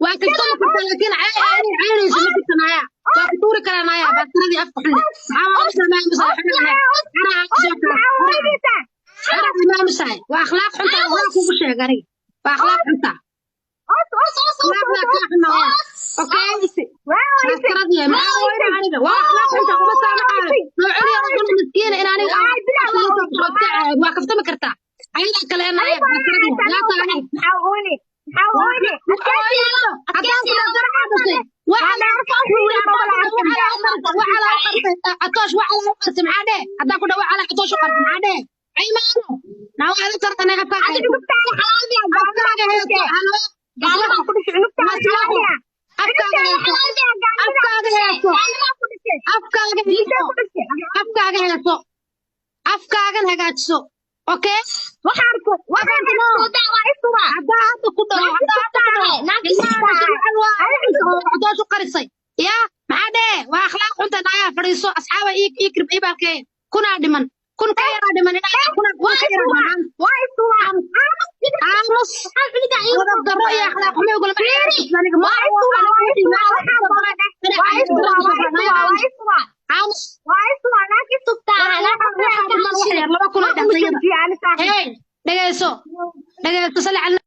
Waa kaftami kartaa, laakiin caynayso ma jirtanaya. Waa ku tuuri karaa naya, baastiradii afka xunne. Maxaa maamusahay? Waa akhlaaq xunta, waa kugu sheeg aniga. Waa akhlaaq xunta, akhlaaqdaa kaa xunaya. Okay, baastiradii maxaa ooyna aniga? Waa akhlaaq xunta, uma saamaxaayo. Noo celiya rajul miskiina in aniga waa kaftami kartaa. Ayadaa kale naya, baastiradii yaa tahay. Afkaagan hagaajiso, okay? Haddaa hadda ku dhaho, haddaa hadda ku dhaho cadoosh u qarisay ya, maxaa dhee? Waa akhlaaq xunta naaya. Fadhiiso, asxaaba ii ii krib ibaalkee. Kunaa dhiman, kun ka yaraa dhiman, kuna kun ka yaraa dhiman. Aamus, wadab darro iyo akhlaaq xumo igula aniga ma. Aamus, waxaa dhiman wax yar, 2000 ay dhantay. Hey, dhegeyso, dhegeyso, sali cala.